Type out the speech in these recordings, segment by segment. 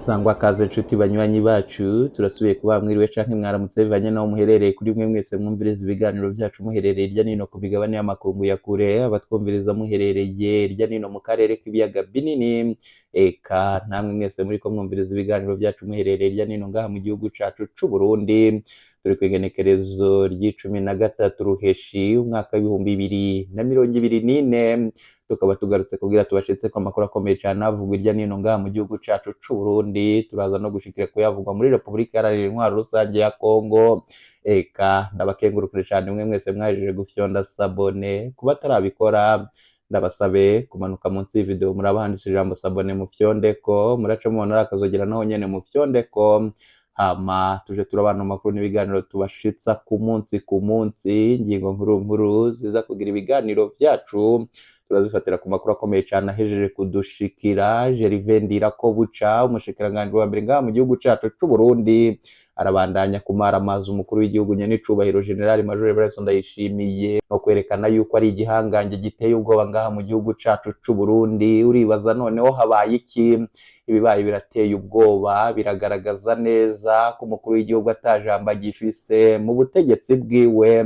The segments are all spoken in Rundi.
Sangwa kaze nshuti banywanyi bacu, turasubiye kuba mwiriwe canke mwaramutse bivanye naho muherereye. Kuri mwe mwese mwumviriza ibiganiro vyacu muherereye irya nino ku migabane y'amakungu ya kure, abatwumviriza muherereye irya nino mu karere k'ibiyaga binini, eka namwe mwese muriko mwumviriza ibiganiro vyacu muherereye irya nino ngaha mu gihugu cacu c'Uburundi. Turi kw'igenekerezo ry'icumi na gatatu Ruheshi umwaka w'2024, tukaba tugarutse kugira tubashitse ko amakuru akomeye cane avugwa irya nino ngaha mu gihugu cacu c'Uburundi. Turaza no gushikira kuyavugwa muri Repubulika Iharanira Intwaro Rusange ya Kongo. Eka ndabakengurukire cane mwe mwese mwahejeje gufyonda s'abonner. Kuba atarabikora, ndabasabe kumanuka munsi y'ivideo, muraba handitse ijambo "s'abonner", mufyondeko, muraca mubona ari akazogera, naho nyene mufyondeko, hama tuje turabana mu makuru n'ibiganiro tubashitsa ku munsi ku munsi. Ingingo nkuru nkuru ziza kugira ibiganiro vyacu turazifatira ku makuru akomeye cane ahejeje kudushikira. Gervais Ndirakobuca, umushikiranganji wa mbere ngaha mu gihugu cacu c'Uburundi, arabandanya kumaramaza umukuru w'igihugu nyenicubahiro General Major Evariste Ndayishimiye no kwerekana yuko ari igihangange giteye ubwoba ngaha mu gihugu cacu c'Uburundi. Uribaza noneho habaye iki? Ibibaye birateye ubwoba, biragaragaza neza ko umukuru w'igihugu atajambo agifise mu butegetsi bwiwe.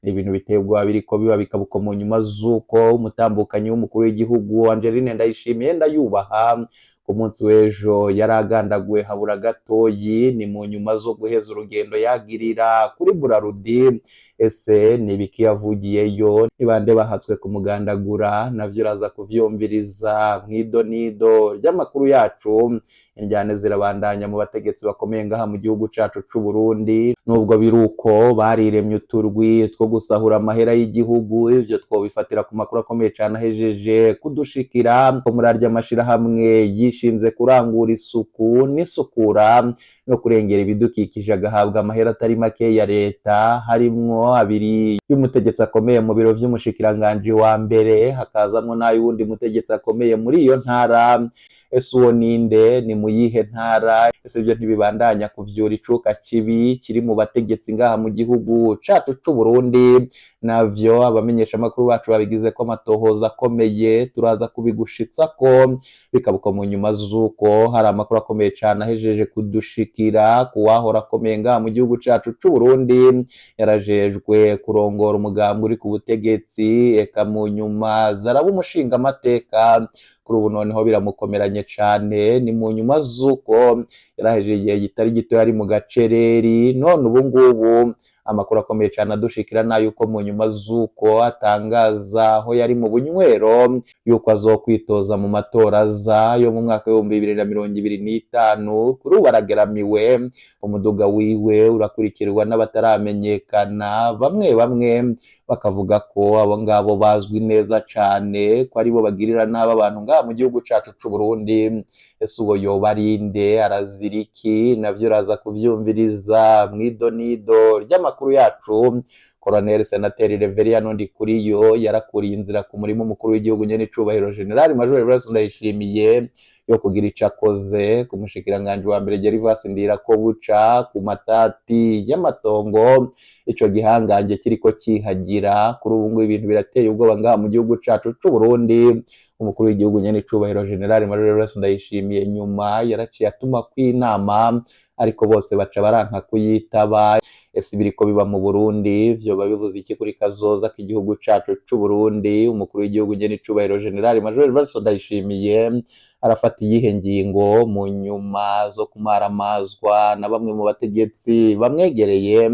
Ni ibintu biteye ubwoba biriko biba, bikabuko mu nyuma z'uko umutambukanyi w'umukuru w'igihugu Angeline Ndayishimiye Ndayubaha ku munsi w'ejo yaragandaguwe habura gatoyi. Ni mu nyuma zo guheza urugendo yagirira kuri Burarudi. Ese ni ibiki yavugiyeyo? Ni bande bahatswe kumugandagura? Navyo uraza kuvyumviriza mw'idonido ry'amakuru yacu. Injyane zirabandanya mu bategetsi bakomeye ngaha mu gihugu cacu c'Uburundi, nubwo biruko bariremye uturwi two gusahura amahera y'igihugu. Ivyo twobifatira ku makuru akomeye cane ahejeje kudushikira ko muri arya mashirahamwe yishinze kurangura isuku n'isukura no kurengera ibidukikije, agahabwa amahera atari make ya leta, harimwo abiri y'umutegetsi akomeye mu biro vy'umushikiranganji wa mbere, hakazamwo n'ay'uwundi mutegetsi akomeye muri iyo ntara. Ese uwo ninde? Ni mu yihe ntara? Ese ivyo ntibibandanya kuvyura icuka kibi kiri mu bategetsi ngaha mu gihugu cacu c'Uburundi? Navyo abamenyeshamakuru bacu babigize ko amatohoza akomeye, turaza kubigushitsako. Bikabuka mu nyuma z'uko hari amakuru akomeye cane ahejeje kudushikira ku wahora akomeye ngaha mu gihugu cacu c'Uburundi, yarajejwe kurongora umugambi uri ku butegetsi, eka mu nyuma zaraba umushingamateka. Kuri ubu noneho biramukomeranye cane. Ni mu nyuma z'uko yarahejeje igihe kitari gito yari mu gacereri. None ubu ngubu amakuru akomeye cane adushikira n'ayuko mu nyuma z'uko atangaza aho yari mu bunywero yuko azokwitoza mu matora aza yo mu mwaka w'2025, kuri ubu arageramiwe. Umuduga wiwe urakurikirwa n'abataramenyekana, bamwe bamwe bakavuga ko abo ngabo bazwi neza cane ko aribo bagirira nabi abantu ngaha mu gihugu cacu c'Uburundi. Ese uwo yoba ari nde? Arazira iki? Navyo uraza kuvyumviriza mw'idonido ry'amakuru yacu. Colonel Senateri Reveriyano Ndikuriyo yarakuriye inzira ku murima umukuru w'igihugu nyenicubahiro General Major Evariste Ndayishimiye yo kugira ico akoze ku mushikiranganji wa mbere Gervas Ndirakobuca ku matati y'amatongo ico gihangange kiriko kihagira. Kuri ubu ngubu ibintu birateye ubwoba ngaha mu gihugu cacu c'Uburundi. Umukuru w'igihugu nyenicubahiro General Major Evariste Ndayishimiye nyuma yaraciye atuma kw'inama, ariko bose baca baranka kuyitaba. Ese ibiriko biba mu Burundi vyoba bivuze iki kuri kazoza k'igihugu cacu c'Uburundi? Umukuru w'igihugu nyenicubahiro General Major Evariste Ndayishimiye arafata iyihe ngingo mu nyuma zo kumaramazwa na bamwe mu bategetsi bamwegereye?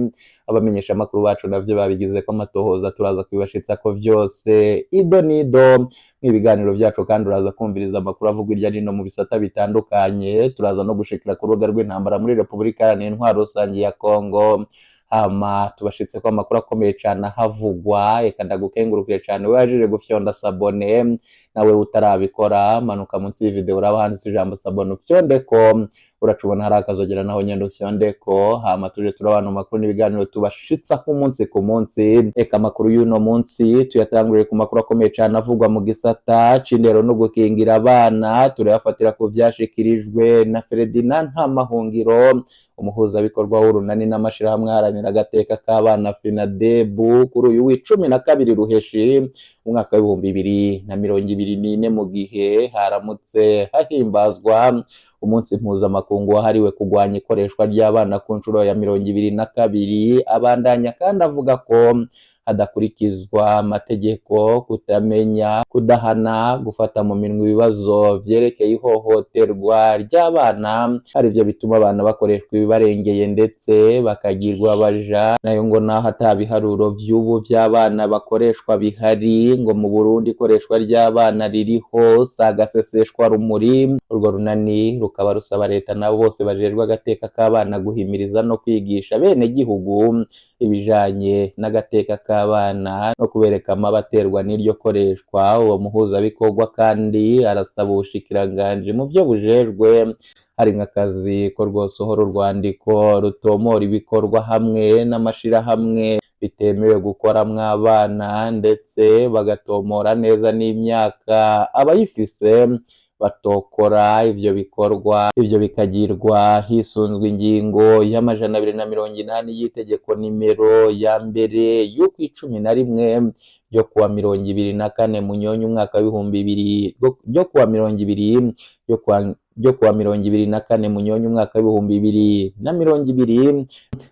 Abamenyesha amakuru bacu navyo babigize ko amatohoza, turaza kubibashitsa ko vyose ido nido mw'ibiganiro vyacu. Kandi uraza kumviriza amakuru avugwa irya nino mu bisata bitandukanye. Turaza no gushikira ku rubuga rw'intambara muri Repubulika Iharanira Intwaro Rusange ya Kongo, hama tubashitse ko amakuru akomeye cane ahavugwa. Eka ndagukengurukire cane we wajije gufyonda s'abonner. Nawe utarabikora, manuka munsi y'ivideo, uraba handitse ijambo "s'abonner", ufyondeko, uraca ubona hari akazogera, naho nyene ufyondeko, hama tuje turabana mu makuru n'ibiganiro tubashitsa ku munsi ku munsi. Eka amakuru y'uno munsi tuyatanguriye ku makuru akomeye cane avugwa mu gisata c'indero no gukingira abana. Turayafatira ku vyashikirijwe na Ferdinand Ntamahungiro, umuhuzabikorwa w'urunani n'amashirahamwe aharanira agateka k'abana FENADEB, kuri uyu w'icumi na kabiri Ruheshi umwaka w'2024, mu gihe haramutse hahimbazwa Umunsi mpuzamakungu wahariwe kurwanya ikoreshwa ry'abana ku nshuro ya 22. Abandanya kandi avuga ko hadakurikizwa amategeko, kutamenya, kudahana, gufata mu minwe ibibazo vyerekeye ihohoterwa ry'abana arivyo bituma abana bakoreshwa ibibarengeye ndetse bakagirwa abaja. Nayo ngo naho ata biharuro vy'ubu vy'abana bakoreshwa bihari, ngo mu Burundi ikoreshwa ry'abana ririho si agaseseshwa rumuri. Urwo runani rukaba rusaba leta nabo bose bajejwe agateka k'abana guhimiriza no kwigisha bene gihugu ibijanye n'agateka k'abana no kubereka amabaterwa n'iryo koreshwa. Uwo muhuzabikorwa kandi arasaba ubushikiranganji mu vyo bujejwe harimwo akazi ko rwosohora urwandiko rutomora ibikorwa hamwe n'amashirahamwe bitemewe gukoramwo abana, ndetse bagatomora neza n'imyaka abayifise batokora ivyo bikorwa. Ivyo bikagirwa hisunzwe ingingo y'280 y'itegeko nimero ya mbere y'ukw'11 ryo kuwa 24 Munyonyo umwaka w'2000, ryo kuwa 20, ryo kuwa 24 Munyonyo umwaka w'2020.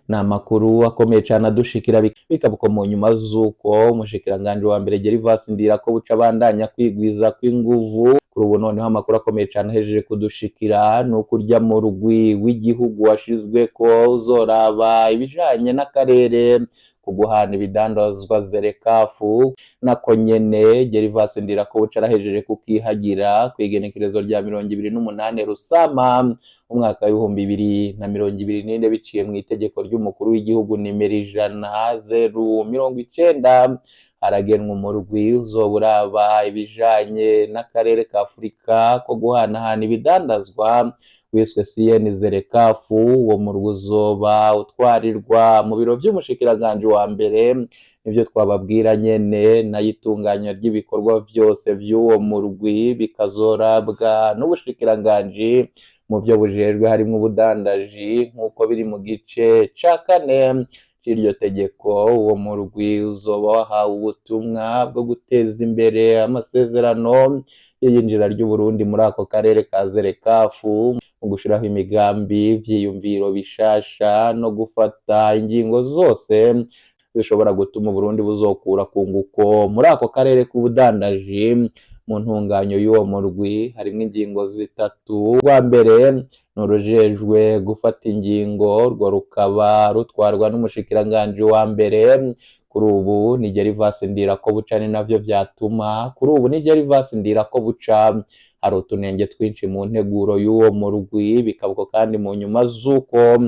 Ni amakuru akomeye cane adushikira, bikabuko mu nyuma z'uko umushikiranganji wa mbere Gervas Ndirakobuca abandanya kwigwiza kw'inguvu. Kuri ubu noneho amakuru akomeye cane ahejeje kudushikira ni ukurya mu rugwi w'igihugu washizwe ko uzoraba ibijanye n'akarere ku guhana ibidandazwa zerekafu, nako nyene Gervas Ndirakobuca arahejeje kukihagira kw'igenekerezo rya 28 Rusama umwaka w'2024, biciye mu itegeko ry'umukuru w'igihugu nimero 100 090. Haragenwa umurwi uzoba uraba ibijanye n'akarere ka Afurika ko guhanahana ibidandazwa wiswe CN Zerekafu. Uwo murwi uzoba utwarirwa mu biro vy'umushikiranganji wa mbere, nivyo twababwira nyene, nayo itunganywa ry'ibikorwa vyose vy'uwo murwi bikazorabwa n'ubushikiranganji mu vyo bujejwe harimwo ubudandaji, nk'uko biri mu gice ca kane c'iryo tegeko. Uwo murwi uzoba wahawe ubutumwa bwo guteza imbere amasezerano y'iyinjira ry'Uburundi muri ako karere ka Zerekafu, mu gushiraho imigambi, ivyiyumviro bishasha no gufata ingingo zose zishobora gutuma Uburundi buzokura kunguko muri ako karere k'ubudandaji. Mu ntunganyo y'uwo murwi harimwo ingingo zitatu. Urwa mbere ni urujejwe gufata ingingo, urwo rukaba rutwarwa n'umushikiranganji wa mbere, kuri ubu ni Gervas Ndirakobuca. Ni navyo vyatuma kuri ubu ni Gervas Ndirakobuca hari utunenge twinshi mu nteguro y'uwo murwi. Bikabuko kandi mu nyuma z'uko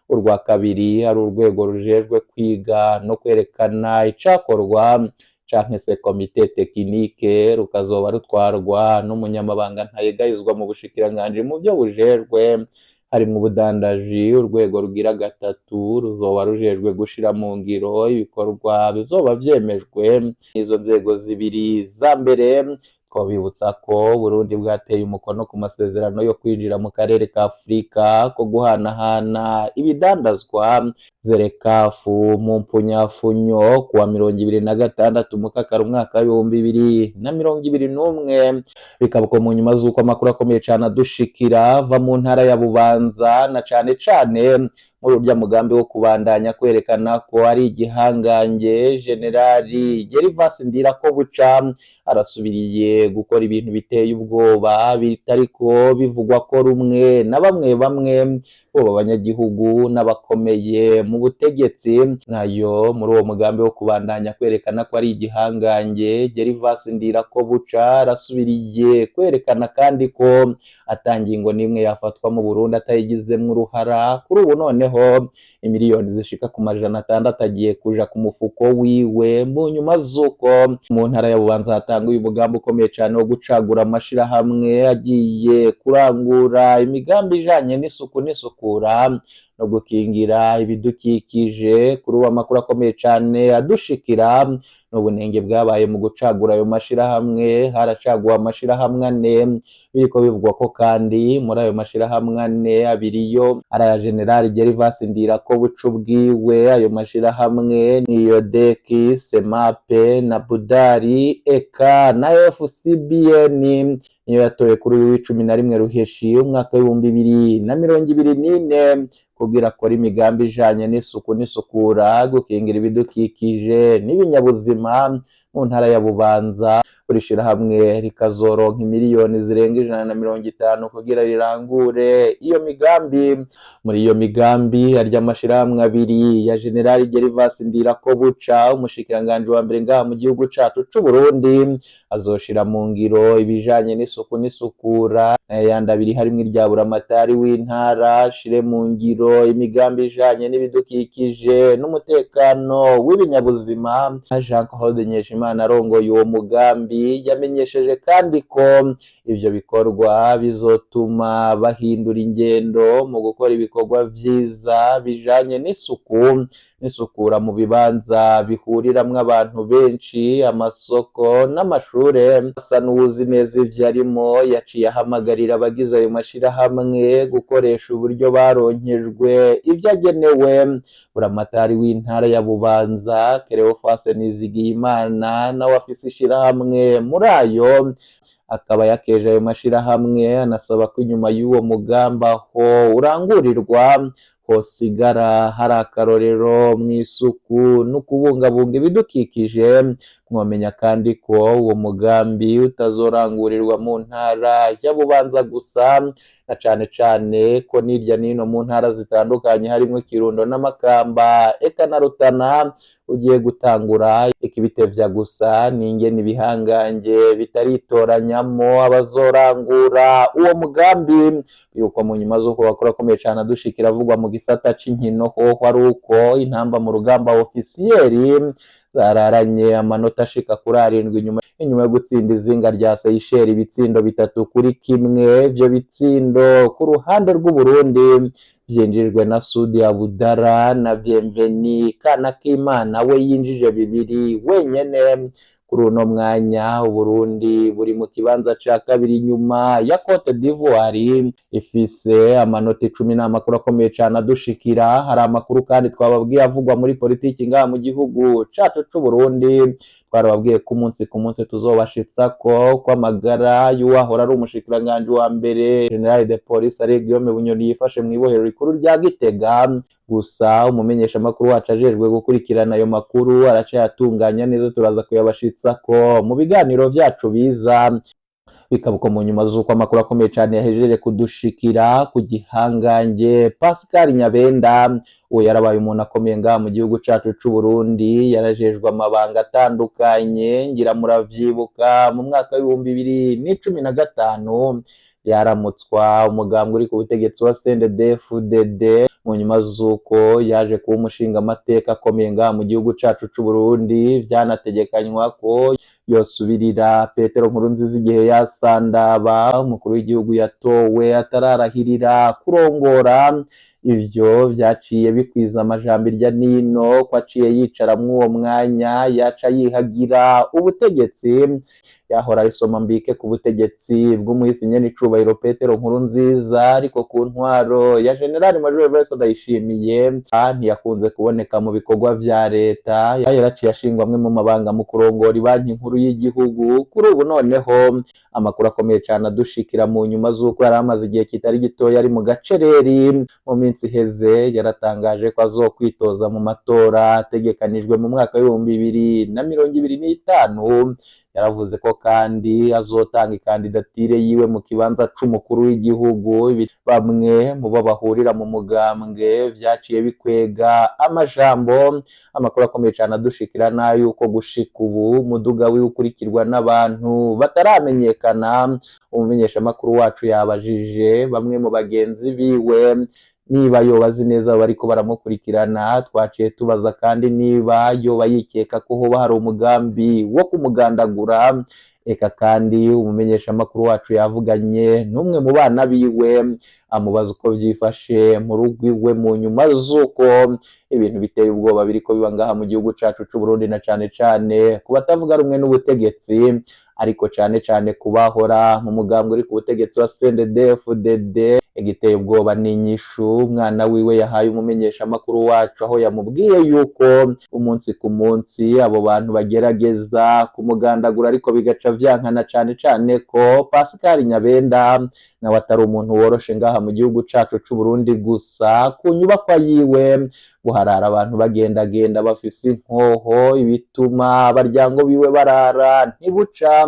urwa kabiri ari urwego rujejwe kwiga no kwerekana icakorwa, canke se komite tekinike, rukazoba rutwarwa n'umunyamabanga ntayegayizwa mu bushikiranganji mu vyo bujejwe harimwo ubudandaji. Urwego rugira gatatu ruzoba rujejwe gushira mu ngiro ibikorwa bizoba vyemejwe n'izo nzego zibiri za mbere. Twabibutsa ko Burundi bwateye umukono ku masezerano yo kwinjira mu karere ka Afurika ko guhanahana ibidandazwa Zerekafu mu mpfunyafunyo kuwa 26 Mukakaro umwaka w'2021. Bikabuko mu nyuma z'uko amakuru akomeye cane adushikira ava mu ntara ya Bubanza, na cane cane muri urya mugambi wo kubandanya kwerekana ko ari igihangange, Generali Gervas Ndirakobuca arasubiriye gukora ibintu biteye ubwoba bitariko bivugwa ko rumwe na bamwe bamwe boba abanyagihugu n'abakomeye mu butegetsi. Nayo muri uwo mugambi wo kubandanya kwerekana ko ari igihangange, Gervas Ndirakobuca arasubiriye kwerekana kandi ko atangingo n'imwe yafatwa mu Burundi atayigizemwo uruhara. Kuri ubu noneho imiliyoni zishika ku 600 agiye kuja ku mufuko wiwe, mu nyuma z'uko mu ntara ya Bubanza hatanguye umugambi ukomeye cane wo gucagura amashirahamwe agiye kurangura imigambi ijanye n'isuku n'isukura. No gukingira ibidukikije. Kuri ubu amakuru akomeye cane adushikira n'ubunenge bwabaye mu gucagura ayo mashirahamwe. Haracaguwe amashirahamwe ane, biriko bivugwa ko kandi muri ayo mashirahamwe ane, abiri yo ari aya General Gervas Ndirakobuca ubwiwe. Ayo mashirahamwe ni Yodeki, Semape na Budari, eka na FCBN niyo yatowe kuri uyu w'11 Ruheshi umwaka w'2024 kugira akore imigambi ijanye n'isuku n'isukura, gukingira ibidukikije n'ibinyabuzima mu ntara ya Bubanza. Buri shirahamwe rikazoronka imiliyoni zirenga 150 kugira rirangure iyo migambi. Muri iyo migambi harya amashirahamwe abiri ya General Gervas Ndirakobuca, umushikiranganji wa mbere ngaha mu gihugu cacu c'Uburundi, azoshira mu ngiro ibijanye n'isuku n'isukura, n'ayandi abiri harimwo irya Buramatari w'intara ashire mu ngiro imigambi ijanye n'ibidukikije n'umutekano w'ibinyabuzima. Jean Claude Nkeshimana arongoye uwo mugambi yamenyesheje kandi ko ivyo bikorwa bizotuma bahindura ingendo mu gukora ibikorwa vyiza bijanye n'isuku n'isukura mu bibanza bihuriramwo abantu benshi, amasoko n'amashure. Asa n'uwuzi neza ivyo arimo, yaciye ahamagarira abagize ayo mashirahamwe gukoresha uburyo baronkejwe ivyo agenewe. Buramatari w'intara ya Bubanza, Cleophas Nizigiyimana, nawe afise ishirahamwe muri ayo, akaba yakeje ayo mashirahamwe, anasaba ko inyuma y'uwo mugamba aho urangurirwa hosigara hari akarorero mw'isuku no kubungabunga ibidukikije. Mwomenya kandi ko uwo mugambi utazorangurirwa mu ntara ya Bubanza gusa, na cane cane ko n'irya nino mu ntara zitandukanye harimwo Kirundo n'Amakamba eka na Rutana ugiye gutangura. Ikibitevya gusa n'ingene ibihangange bitaritoranyamo abazorangura uwo mugambi. Biruko mu nyuma z'uko bakora akomeye cane adushikira avugwa mu gisata c'inkino, hoho ari uko intamba mu rugamba ofisiyeri zararanye amanota ashika kuri 7 inyuma yo gutsinda izinga rya Seychelles ibitsindo 3-1. Ivyo bitsindo ku ruhande rw'Uburundi vyinjijwe na Sudi Abudara na Bienveni Kanakimana, we yinjije bibiri wenyene. Kuri uno mwanya Uburundi buri mu kibanza ca kabiri inyuma ya Cote d'Ivoire ifise amanota 10. N'amakuru akomeye cane adushikira. Hari amakuru kandi twababwiye avugwa muri politiki ngaha mu gihugu cacu c'Uburundi. Twarababwiye ko umunsi ku munsi tuzobashitsako ko amagara y'uwahora ari umushikiranganji wa mbere, General de Police Alain Guillaume Bunyoni, yifashe mw'ibohero rikuru rya Gitega. Gusa umumenyeshamakuru wacu ajejwe gukurikirana ayo makuru aracayatunganya neza, turaza kuyabashitsako mu biganiro vyacu biza. Bikaba uko mu nyuma z'uko amakuru akomeye cane yahejeje kudushikira ku gihangange Pascal Nyabenda. Uwo yarabaye umuntu akomeye ngaha mu gihugu cacu c'Uburundi, yarajejwe amabanga atandukanye, ngira muravyibuka mu mwaka w'2015 yaramutswa umugambwe uri ku butegetsi wa CNDD-FDD. Mu nyuma z'uko yaje kuba umushingamateka akomeye ngaha mu gihugu cacu c'Uburundi, vyanategekanywa ko yosubirira Petero Nkurunziza igihe yasandaba umukuru w'igihugu yatowe atararahirira kurongora. Ivyo vyaciye bikwiza amajambo irya nino ko aciye yicara mw'uwo mwanya yaca yihagira ubutegetsi. Yahora arisoma mbike ku butegetsi bw'umuhisi nyenicubahiro Petero Nkurunziza, ariko ku ntwaro ya General Major Evariste Ndayishimiye ntiyakunze kuboneka mu bikorwa vya leta. Yaraciye ashingwa amwe mu mabanga mu kurongora Ibanki Nkuru y'igihugu. Kuri ubu noneho amakuru akomeye cane adushikira mu nyuma z'uko yari amaze igihe kitari gitoya ari mu gacereri, mu minsi iheze yaratangaje ko azokwitoza mu matora ategekanijwe mu mwaka w'2025. Yaravuze ko kandi azotanga ikandidatire yiwe mu kibanza c'umukuru w'igihugu. Bamwe mu bo bahurira mu mugambwe vyaciye bikwega amajambo. Amakuru akomeye cane adushikira n'ayuko gushika ubu umuduga wiwe ukurikirwa n'abantu bataramenyekana. Umumenyeshamakuru wacu yabajije bamwe mu bagenzi biwe niba yoba azi neza bariko baramukurikirana. Twaciye tubaza kandi niba yoba yikeka ko hoba hari umugambi wo kumugandagura. Eka kandi umumenyeshamakuru wacu yavuganye n'umwe mu bana biwe, Amubaza uko vyifashe mu rugo iwe mu nyuma z'uko ibintu biteye ubwoba biriko biba ngaha mu gihugu cacu c'u Burundi, na cane cane ku batavuga rumwe n'ubutegetsi, ariko cane cane kubahora mu mugambwe uri ku butegetsi wa CNDD-FDD. Igiteye ubwoba ni inyishu umwana wiwe yahaye umumenyeshamakuru wacu, aho yamubwiye yuko umunsi ku munsi abo bantu bagerageza kumugandagura ariko bigaca vyankana, cane cane ko Pascal Nyabenda nawe atari umuntu woroshe ngaha mu gihugu cacu c'u Burundi. Gusa ku nyubakwa yiwe guharara abantu bagendagenda bafise inkoho, ibituma abaryango biwe barara ntibuca.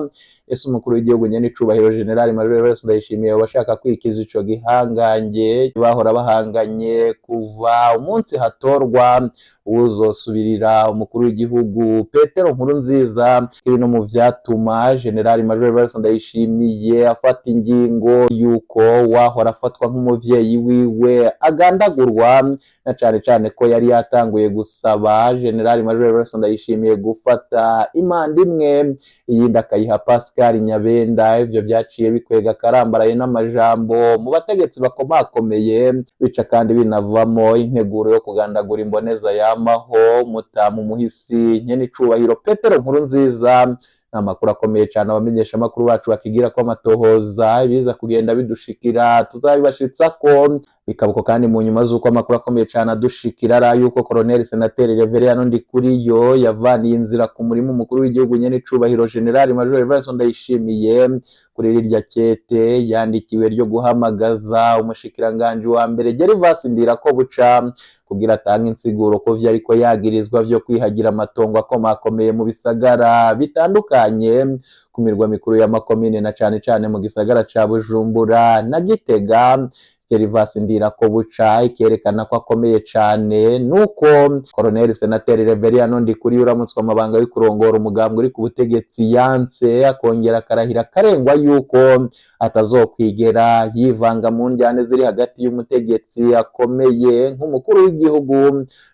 Ese umukuru w'igihugu nyene icubahiro General Major Evariste Ndayishimiye bashaka kwikiza ico gihangange bahora bahanganye kuva umunsi hatorwa uwuzosubirira umukuru w'igihugu Petero Nkurunziza? Ibi no mu vyatuma General Major Evariste Ndayishimiye afata ingingo yuko wahora afatwa nk'umuvyeyi wiwe agandagurwa, na cane cane ko yari yatanguye gusaba General Major Evariste Ndayishimiye gufata imanda imwe, iyindi akayiha Pascal Nyabenda. Ivyo vyaciye bikwega akarambaraye n'amajambo mu bategetsi bakomakomeye, bica kandi binavamo integuro yo kugandagura imboneza yamaho mutamu muhisi nyene icubahiro Petero Nkurunziza. Ni amakuru akomeye cyane abamenyeshamakuru bacu bakigira ko amatohoza, ibiza kugenda bidushikira tuzabibashitsa ko bikabuko. Kandi mu nyuma z'uko amakuru akomeye cyane adushikira ari yuko Colonel Senateri Reverien Ndikuriyo yavaniye inzira ku murimo umukuru w'igihugu nyene icubahiro General Major Evariste Ndayishimiye kuri rirya kete yandikiwe ryo guhamagaza umushikiranganji wa mbere Gervas Ndirakobuca kugira atange insiguro ko vyo ariko yagirizwa vyo kwihagira amatongo akomakomeye mu bisagara bitandukanye, ku mirwa mikuru y'amakomine, na cane cane mu gisagara ca Bujumbura na Gitega. Gervas Ndirakobuca ikerekana ko akomeye cane nuko Colonel Senateri Reverien Ndikuriyo uramutswa amabanga yo kurongora umugambwe uri ku butegetsi yanse akongera akarahira karengwa yuko atazokwigera yivanga mu njyane ziri hagati y'umutegetsi akomeye nk'umukuru w'igihugu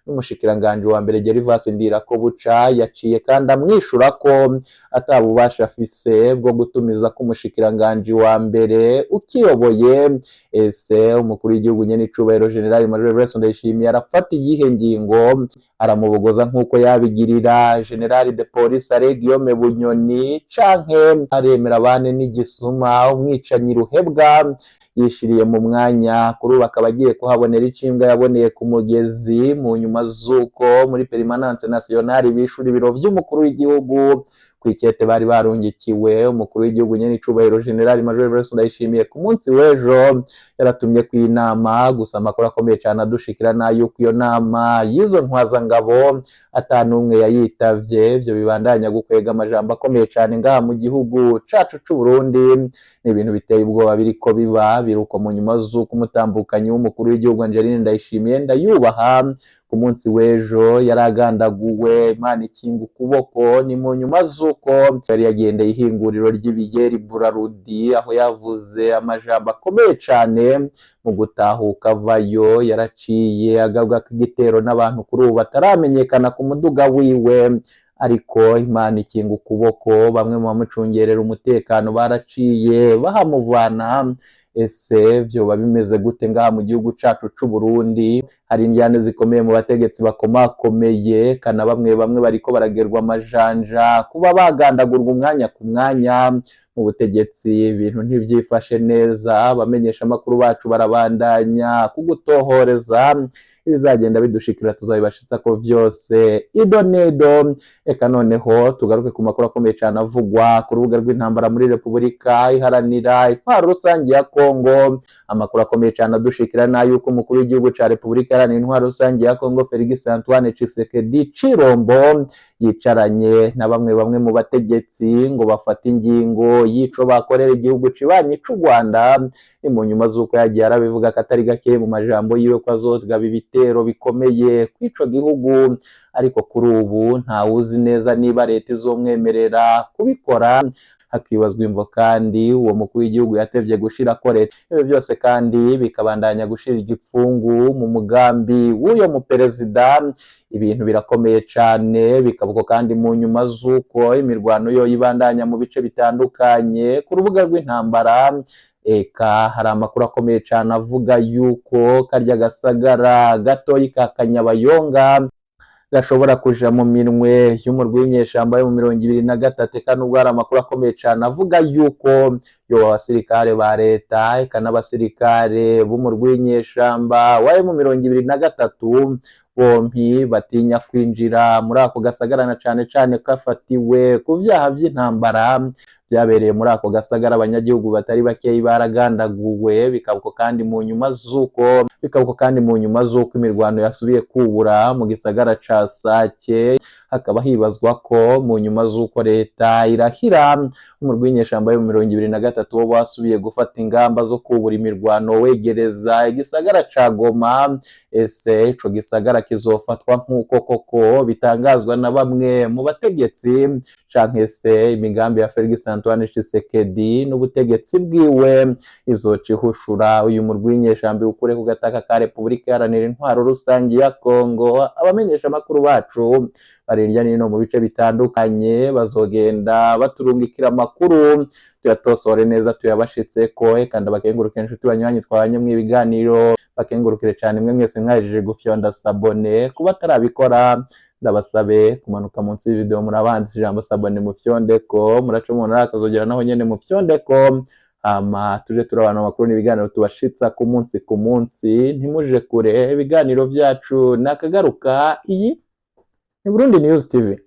n'umushikiranganji wa mbere Gervas Ndirakobuca. Yaciye kandi amwishura ko atabubasha afise bwo gutumiza ko umushikiranganji wa mbere ukiyoboye. Ese umukuru w'igihugu nyene icubahiro General Major Evariste Ndayishimiye arafata iyihe ngingo? Aramubogoza nk'uko yabigirira General de Police Alain Guillaume Bunyoni, canke aremera abane n'igisuma, umwicanyi ruhebwa yishiriye mu mwanya? Kuri ubu akaba agiye kuhabonera icimbwa yaboneye ku mugezi mu nyuma z'uko muri Permanence Nationale bishura ibiro vy'umukuru w'igihugu kw'ikete bari barungikiwe. Umukuru w'igihugu nyene icubahiro General Major Evariste Ndayishimiye ku munsi w'ejo yaratumye ku inama. Gusa amakuru akomeye cyane adushikira n'ayuko iyo nama y'izo ntwazangabo atanumwe yayitavye. Ivyo bibandanya gukwega amajambo akomeye cyane ngaha mu gihugu cacu c'u Burundi. Ni ibintu biteye ubwoba biriko biba biruko mu nyuma z'uko umutambukanyi w'umukuru w'igihugu Angeline Ndayishimiye Ndayubaha ku munsi w'ejo yaragandaguwe, Imana ikinga ukuboko. Ni mu nyuma z'uko yari yagendeye ihinguriro ry'ibiyeri Burarudi, aho yavuze amajambo akomeye cane. Mu gutahuka avayo yaraciye agabwa k'igitero n'abantu kuri ubu bataramenyekana ku muduga wiwe, ariko Imana ikinga ukuboko, bamwe mu bamucungerera umutekano baraciye bahamuvana. Ese vyoba bimeze gute ngaha mu gihugu cacu c'u Burundi? Hari indyane zikomeye mu bategetsi bakomakomeye, kana bamwe bamwe bariko baragerwa amajanja kuba bagandagurwa umwanya ku mwanya mu butegetsi. Ibintu ntivyifashe neza. Abamenyesha amakuru bacu barabandanya kugutohoreza, ibizagenda bidushikira tuzabibashitsa ko vyose ido nedo. Reka noneho tugaruke ku makuru akomeye cyane avugwa ku rubuga rw'intambara muri Repubulika Iharanira Intwaro Rusange ya Kongo. Amakuru akomeye cyane adushikira n'ay'uko umukuru w'igihugu ca Repubulika Iharanira Intwaro Rusange ya Kongo Felix Antoine Tshisekedi Chilombo yicaranye na bamwe bamwe mu bategetsi ngo bafate ingingo y'ico bakorera igihugu cibanyi c'u Rwanda. Ni mu nyuma z'uko yagiye arabivuga ko atari gake mu majambo yiwe ko azogaba ibitero bikomeye kw'ico gihugu, ariko kuri ubu ntawuzi neza niba leta izomwemerera kubikora. Hakibazwa imvo kandi uwo mukuru w'igihugu yatevye gushirako leta. Ibyo byose kandi bikabandanya gushira igipfungu mu mugambi w'uyo muperezida. Ibintu birakomeye cane, bikavuga kandi mu nyuma z'uko imirwano yo ibandanya mu bice bitandukanye ku rubuga rw'intambara. Eka hari amakuru akomeye cane avuga yuko karya gasagara gatoyi ka Kanyabayonga gashobora kuja mu minwe y'umurwi w'inyeshamba yo mu 23. Eka nubwo hari amakuru akomeye cane avuga yuko yoba abasirikare ba leta eka n'abasirikare b'umurwi w'inyeshamba wa mu 23 bompi batinya kwinjira muri ako gasagara, na cane cane kafatiwe ku vyaha vy'intambara byabereye muri ako gasagara. Abanyagihugu batari bakeyi baragandaguwe. Bikabuko kandi mu nyuma z'uko imirwano yasubiye kubura mu gisagara ca Sake, hakaba hibazwa ko mu nyuma z'uko leta irahira, umurwi w'inyeshamba yo mu 23 wo wasubiye gufata ingamba zo kubura imirwano wegereza igisagara ca Goma. Ese ico gisagara kizofatwa nk'uko koko bitangazwa na bamwe mu bategetsi, canke se imigambi ya Felix Antoine Tshisekedi n'ubutegetsi bwiwe izoca ihushura uyu murwi w'inyeshamba ukure ku gataka ka Repubulika Iharanira Intwaro Rusange ya Kongo? Abamenyesha amakuru bacu bari hirya no hino mu bice bitandukanye bazogenda baturungikira amakuru, tuyatosore neza, tuyabashitseko. Eka ndabakenguruke inshuti banywanyi twabanye mu ibiganiro, bakengurukire cyane mwe mwese mwahejeje gufyonda s'abonner. Kuba atarabikora, ndabasabe kumanuka munsi y'ivideo, murabanditse ijambo "s'abonner", mufyondeko, muraca umuntu akazogera naho nyene mufyondeko, hama tuje turabana amakuru n'ibiganiro tubashitsa ku munsi ku munsi. Ntimuje kure, ibiganiro vyacu nakagaruka. Iyi ni Burundi News TV.